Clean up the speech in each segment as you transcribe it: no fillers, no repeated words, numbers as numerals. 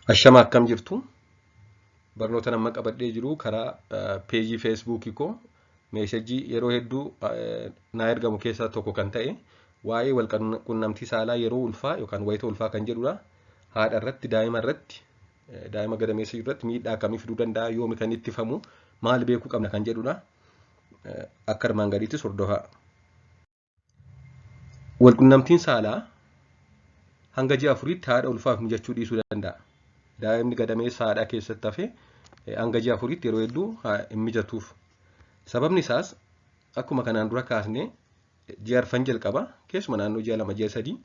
Ashama, akkam jirtu? Barnoota amma qabadhee jiru karaa peejii Feesbuukii koo message yeroo hedduu naa ergamu keessaa tokko kan ta'e waa'ee wal qunnamtii saalaa yeroo ulfaa yookaan wayita ulfaa kan jedhudha. Haadha irratti, daa'ima irratti, daa'ima gadameessa jiru irratti miidhaa akkamii fiduu danda'a, yoomi kan ittifamu, maal beekuu qabna kan jedhudha. Akka armaan gadiittis hordofaa. Walqunnamtiin saalaa hanga ji'a 4tti haadha ulfaaf mijachuu dhiisuu danda'a. Daa'imni gadameessa haadhaa keessatti hafe hanga ji'a 4tti yeroo hedduu hin mijatuuf. Sababni isaas akkuma kanaan dura kaasne ji'a arfan jalqaba, keessuma naannoo ji'a 2, ji'a 3,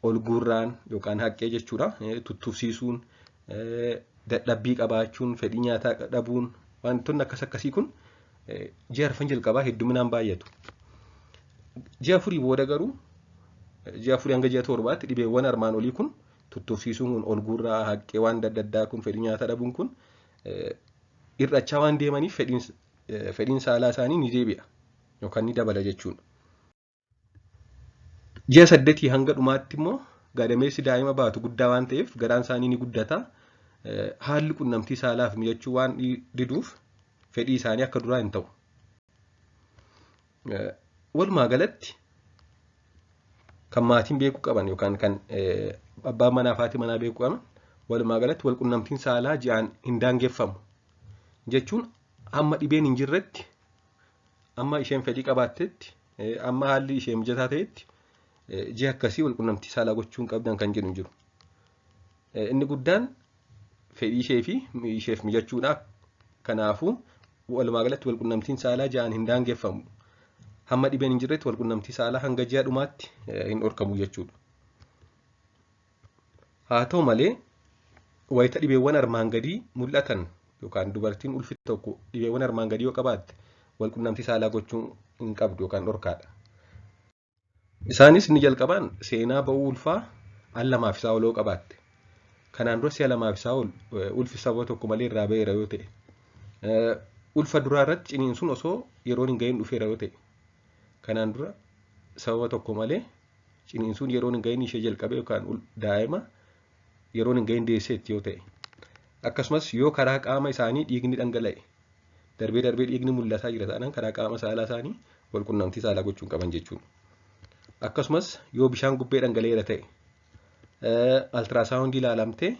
ol guurraan yookaan haqqee jechuudha. Tuttufsiisuun, dadhabbii qabaachuun, fedhii nyaataa dhabuun, wantoonni akkas akkasii kun ji'a arfan jalqabaa hedduminaan baay'atu. Ji'a 4 booda garuu, ji'a 4 hanga ji'a 7tti, dhibeewwan armaan olii kun, tuttufsiisuun kun, ol guurraa, haqqee, waan adda addaa kun, fedhii nyaataa dhabuun kun hir'achaa waan deemaniif fedhiin saalaa isaanii ni deebi'a yookaan ni dabala jechuudha. Ji'a 8 hanga dhumaatti immoo gadameessi daa'ima baatu guddaa waan ta'eef garaan isaanii ni guddata. Haalli qunnamtii saalaaf mijachuu waan diduuf fedhii isaanii akka duraa hin ta'u. Walumaa galatti kan maatiin beekuu qaban yookaan kan abbaan manaa fi haati manaa beekuu qaban, walumaa galatti wal qunnamtiin saalaa ji'aan hin daangeffamu. Jechuun hamma dhibeen hin jirretti, amma isheen fedhii qabaattetti, amma haalli ishee mijataa ta'etti ji'a akkasii wal qunnamtii saalaa gochuu hin qabdan kan jedhu hin jiru. Inni guddaan fedhii ishee fi isheef mijachuudha. Kanaafuu walumaa galatti wal qunnamtiin saalaa ji'aan hin daangeffamu. Hamma dhibeen hin jirretti wal qunnamtii saalaa hanga ji'a dhumaatti hin dhorkamu jechuudha. Haa ta'u malee, wayita dhibeewwan armaan gadii mul'atan yookaan dubartiin ulfi tokko dhibeewwan armaan gadii yoo qabaatte wal qunnamtii saalaa gochuu hin qabdu yookaan dhorkaadha. Isaanis inni jalqabaan seenaa ba'uu ulfaa al lamaaf isaa ol yoo qabaatte. Kanaan dura si'a lamaaf isaa ol ulfi sababa tokko malee irraa ba'eera yoo ta'e. Ulfa duraa irratti ciniinsuun osoo yeroon hin gahin dhufeera yoo ta'e. Kanaan dura sababa tokko malee ciniinsuun yeroon hin gahin ishee jalqabe yookaan daa'ima yeroon hin gahin deesseetti yoo ta'e. Akkasumas yoo karaa qaama isaanii dhiigni dhangala'e, darbee darbee dhiigni mul'ataa jira taanaan, karaa qaama saalaa isaanii wal qunnamtii saalaa gochuu hin qaban jechuudha. Akkasumas yoo bishaan gubbee dhangala'eera ta'e, ultrasound ilaalamtee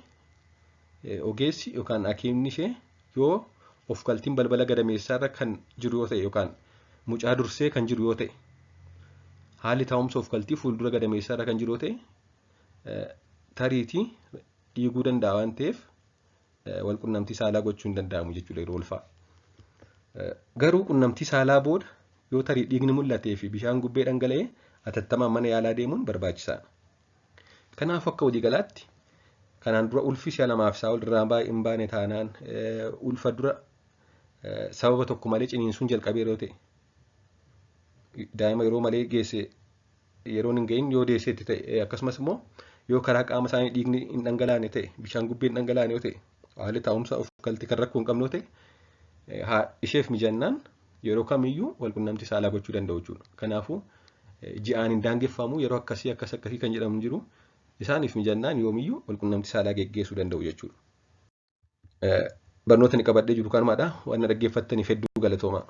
ogeessi yookaan hakiimni ishee yoo of galtiin balbala gadameessaarra kan jiru yoo ta'e yookaan mucaa dursee kan jiru yoo ta'e, haalli taa'umsa of galtii fuuldura gadameessaarra kan jiru yoo ta'e, tariitii dhiiguu danda'a waan ta'eef wal qunnamtii saalaa gochuu hin danda'amu jechuudha yeroo ulfaa. Garuu qunnamtii saalaa booda yoo tarii dhiigni mul'atee fi bishaan gubbee dhangala'e atattamaan mana yaalaa deemuun barbaachisaadha. Kanaaf akka waliigalaatti kanaan dura ulfi si'a lamaaf isaa ol irraa hin baane taanaan, ulfa dura sababa tokko malee ciniinsuun jalqabee yeroo ta'e, daa'ima yeroo malee geesse, yeroon hin gahin yoo deesseetti ta'e, akkasumas immoo yoo karaa qaama isaanii dhiigni hin dhangalaane ta'e, bishaan gubbee hin dhangalaane yoo ta'e, haalli taa'umsa of galtii kan rakkoo hin qabne yoo ta'e, isheef mijannaan yeroo kamiyyuu wal qunnamtii saalaa gochuu danda'u jechuudha. Kanaafuu ji'aan hin daangeffamu, yeroo akkasii akkas akkasii kan jedhamu jiru, isaaniif mijannaan yoomiyyuu wal qunnamtii saalaa geggeessuu danda'u jechuudha. Barnoota ni qabadhee jiru kanumaadha. Waan na dhaggeeffattaniif hedduu galatoomaa.